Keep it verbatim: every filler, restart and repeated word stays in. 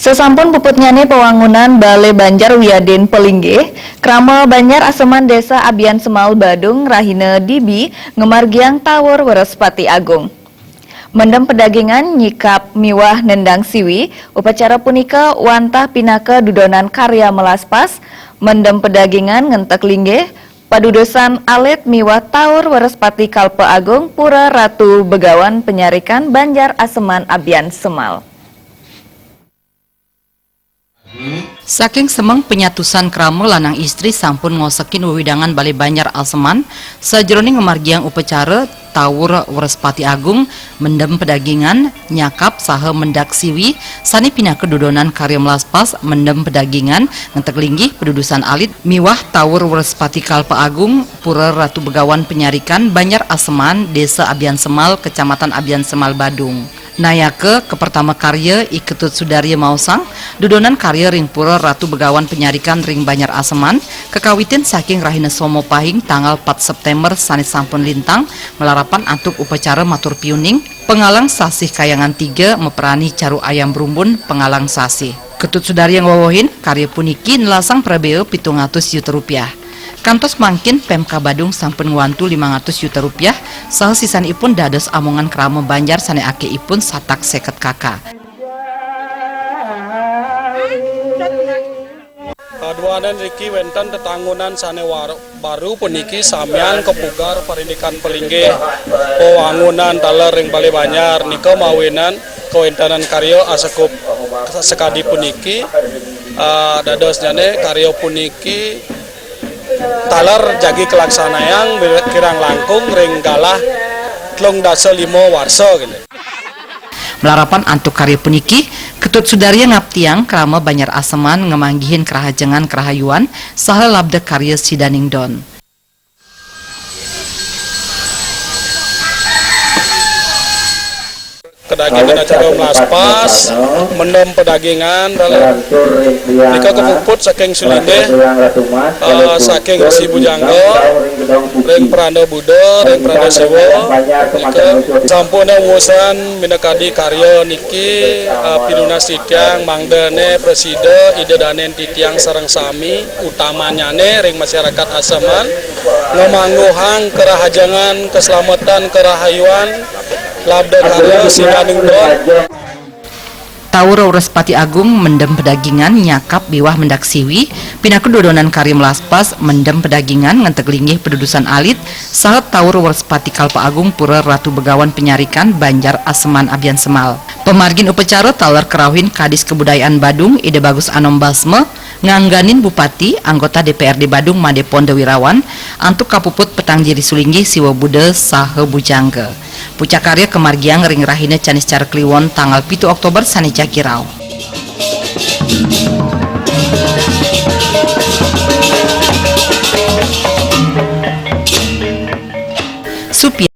Sasampun puputnyané pawangunan Balé Banjar wiadin palinggih, krama Banjar Aseman Désa Abiansemal Badung rahina dibi ngamargiang Tawur Wrespati Agung. Mendem pedagingan, nyikap miwah nendang siwi, upacara punika wantah pinaka dudonan karya melaspas, mendem pedagingan ngentek linggih, padudusan alit miwah Tawur Wrespati Kalpa Agung Pura Ratu Begawan Penyarikan Banjar Aseman Abiansemal. Saking semeng panyatusan krama lanang istri sampun ngosekin wewidangan Balé Banjar Aseman, sajeroning ngamargiang upacara Tawur Wrespati Agung, mendem pedagingan, nyakap saha mendak siwi, sané pinaka dudonan karya melaspas, mendem pedagingan, ngentek linggih, padudusan alit, miwah Tawur Wrespati Kalpa Agung, Pura Ratu Begawan Penyarikan, Banjar Aseman, Désa Abiansemal, Kecamatan Abiansemal, Badung. Nayaka kapertama karya, I Ketut Sudarya maosang, dudonan karya ring Pura Ratu Begawan Penyarikan ring Banjar Aseman, kakawitin saking rahina Soma Pahing tanggal pat Séptémber sané sampun lintang, malarapan antuk upacara matur piuning, pangalang sasih kayangan tiga, maprani caru ayam brumbun, pangalang sasih. Ketut Sudarya ngwewehin, karya puniki nelasang prabéa pitung atus yuta rupiah. Kantos mangkin Pemkab Badung sampun ngwantu limang atus yuta rupiah, saha sisanipun dados amongan krama banjar sané akéhipun satak séket kaka. Duaning riki wénten tetanggunan sané war-, baru puniki samian kapugar parindikan palinggih pawangunan taler ring Balé Banjar nika mawinan kawéntenan karya asekup sakadi puniki. Ah, dadosnyané karya puniki taler jagi kalaksanayang kirang langkung ring galah telung dasa lima warsa, gitu. Malarapan antuk karya puniki, Ketut Sudarya ngaptiang krama Banjar Aseman ngamanggihin karahajengan karahayuan saha labda karya sidaning don. Kadagingin acara melaspas, mendem pedagingan, nika kapuput saking sulinggih, eh, saking Resi Bujangga, ring Pranda Buddha, ring Pranda Siwa, nika sampun wusan minakadi karya niki, eh, pinunas titiang mangdané prasida Ida Dané titiang sareng sami, utamanyané ring masyarakat Aseman, ngamangguhang karahajengan, kaslametan, karahayuan, labda karya sidaning don. Tawur Wrespati Agung, mendem pedagingan, nyakap miwah mendak siwi, pinaka dudonan karya melaspas, mendem pedagingan, ngentek linggih padudusan alit, saha Tawur Wrespati Kalpa Agung Pura Ratu Begawan Penyarikan, Banjar Aseman Abiansemal. Pamargin upacara taler karauhin Kadis Kabudayaan Badung, Ida Bagus Anom Basma, ngangganin Bupati, anggota D P R D Badung Madé Ponda Wirawan, antuk kapuput petang jiri sulinggih siwa Buddha saha bujangga. Pucak karya kamargiang ring rahina Caniscara Kliwon tanggal pitu Oktober sané jagi rauh. Supi-